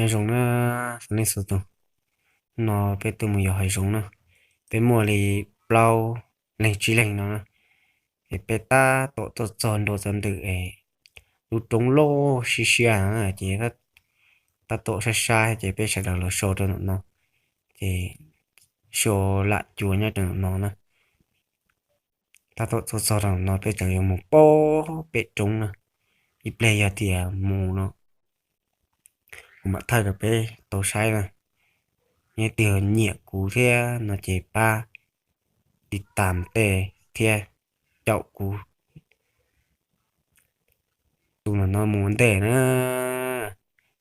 Nyob zoo na, xov neej xov tooj, no peb tuaj mus yos hav zoov na, peb muaj li plaub leeg tsib leeg no na, es peb tab tom tuaj txog ntua txog ntawm es lub roob loj siab siab na, ces tab tom saib saib ces peb sawv daws los so rau ntawm no, ces so lam cua nyob rau ntawm no na. Tab tom tuaj txog rau ntawm no peb tseem yuav mus pem roob na, ib pliag yog tias mus no kuv mam thaij rau peb tau saib na. Yog leej twg nyiam kuv thiab no ces pab tiv tam tej thiab caum kuv. Tus no mus ntej na,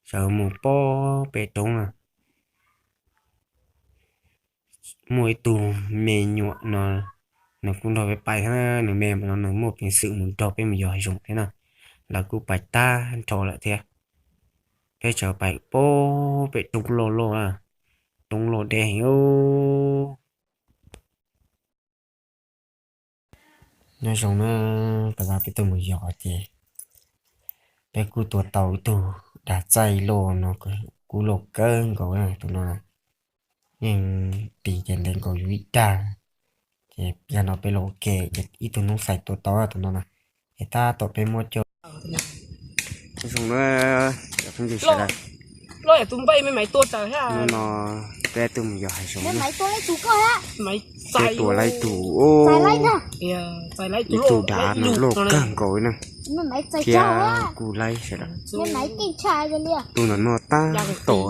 sawv mus pem roob na. Muaj ib tug me nyuam no, nws kuj nrog peb pais thiab, nws me no nws muaj peev xwm mus nrog peb mus yos hav zoov thiab na. Lawv kuj pais tag nrho lawm thiab. Peb tseem pais pem roob loj loj, roob loj deb heev. Nyob zoo na, pas tas peb tuaj mus yos ces peb kuj tua tau ib tug dag txaij loj no, kuj loj kawg nkaus na tus no. Yeej tis ces ntev nkaus yus ib dag. Ces yog no peb los ua ke, ib tug noob xais tua tau tus no na. Es tab tom peb muab coj. Nyob zoo na, cov phooj ywg sawv daws, hnub no peb tuaj mus yos hav zoov na. Peb tua lawm ib tug, ib tug dav no loj kawg nkaus na, thiab kuj laib sawv daws. Tus no no tab tom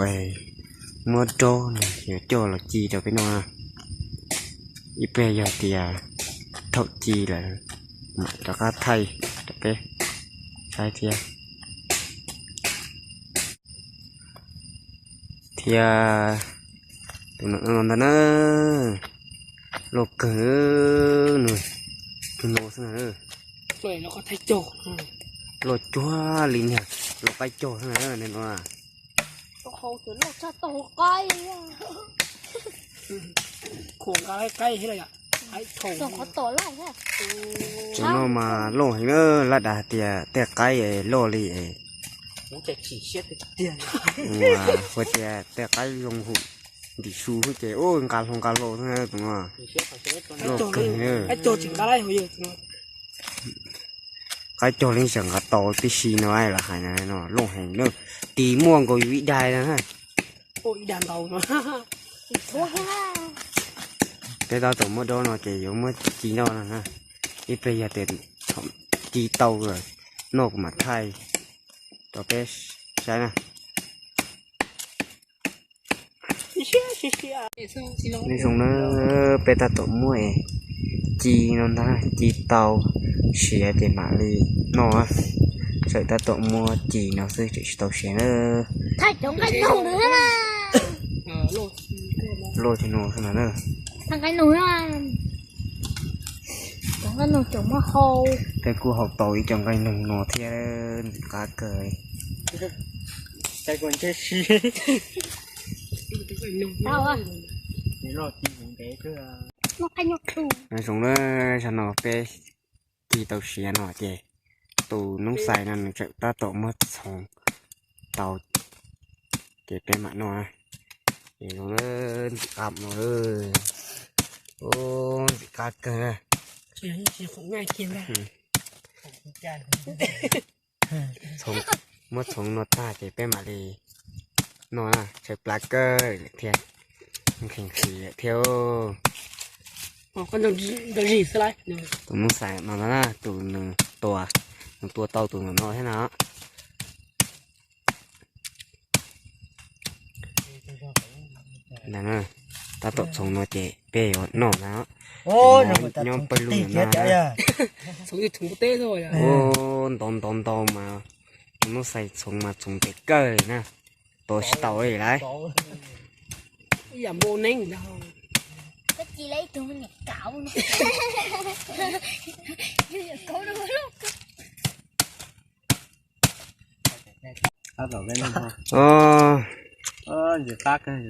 muab dob no yuav coj los ci rau peb noj na. Ib pliag yog tias thaum ci lawm mam rov qab thaij rau peb saib thiab. Thiab tus no ntag na, loj kawg, nws tus no xwb na. Loj cuag li niag loj qaib cog xwb na no. Tus no mas loj heev na, laj dav tias tej qaib loj li es, ua tias tej qaib zoo hum ntim su xwb ces ua nqa hlo nqa hlo xwb na tus no. Loj kawg na. Qaib cog li tseem nqa tau tib si no los hais no, loj heev na, tis muaj nkaus yus ib daig na. Peb tab tom muab dob no ces yuav muab ci noj no na. Ib pliag yog tias ci tau lawm noj kuv mam thaij rau peb saib na. Nyob zoo na, peb tab tom muab ci no ntag, ci tau siav ces mam li noj. Tseem tab tom muab ci no xwb tseem tsis tau siav na. Loj thiab no xwb na. Peb kuj hau tau ib co nqaij noog no thiab, ntxim qab kawg. Nyob zoo na, zaum no peb ci tau siav no ces tus noob xais no nws tseem tab tom muab txhoov tau ces peb mam noj. Ces zoo na, ntxim qab no, ntxim qab kawg na. Muab txhoov no tag ces peb mam li noj na, tshaib plab kawg thiab, nqhis nqhis thiab. Tus noob xais no na, tus nws tua, nws tua tau tus no thiab na. Tab tom txhoov no ces peb yuav noj na. Nyob pawg lug no na. Ntau ntau ntau mas tus noob xais txhoov mas txhoov ntev kawg li na, tua tsis tau li lauj.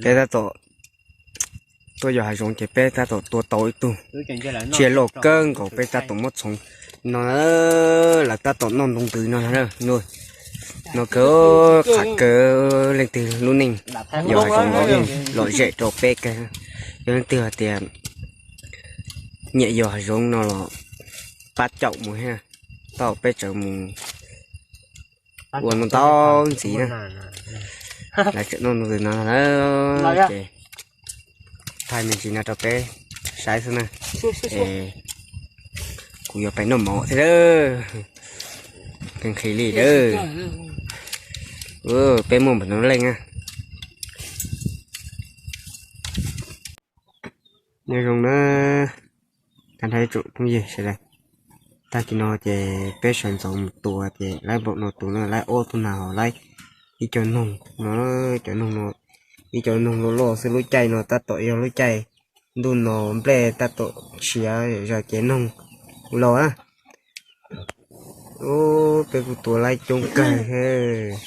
Peb tab tom tuaj yos hav zoov ces peb tab tom tua tau ib tug tsiaj loj kawg nkaus, peb tab tom muab txhoov no, lawv tab tom noj ntoo ntws no na. No kawg, qhov kawg leej twg lub neej yos hav zoov los yeej lom zem rau peb kawg. Yog leej twg hais tias nyiam yos hav zoov no los pab caum mus thiab, tau peb tseem mus ua no ntau ntxiv na. Lawv tseem noj no, ces thaij me ntsis no rau peb saib xwb na. Es kuv yuav pem noj mov thiab lawm, kawg nqhis li lawm. Peb muaj npaum no leej na. Nyob zoo na, tag nrho ib tsoom phooj ywg sawv daws, tag kis no ces peb sawv ntxov mus tua ces laib npaum no tus na, laib ob tug nag hos laib ib co noog no, cov noog no, ib co noog loj loj xwb, lub caij no tab tom yog lub caij ntuj no nplej tab tom tshiav zog ces noog los na. Peb kuj tua laib coob kawg thiab.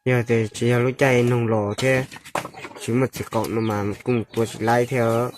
Yog tias tsis yog lub caij noog los thiab tsis muaj txiv qaum no mas kuj mus tua tsis laib thiab os.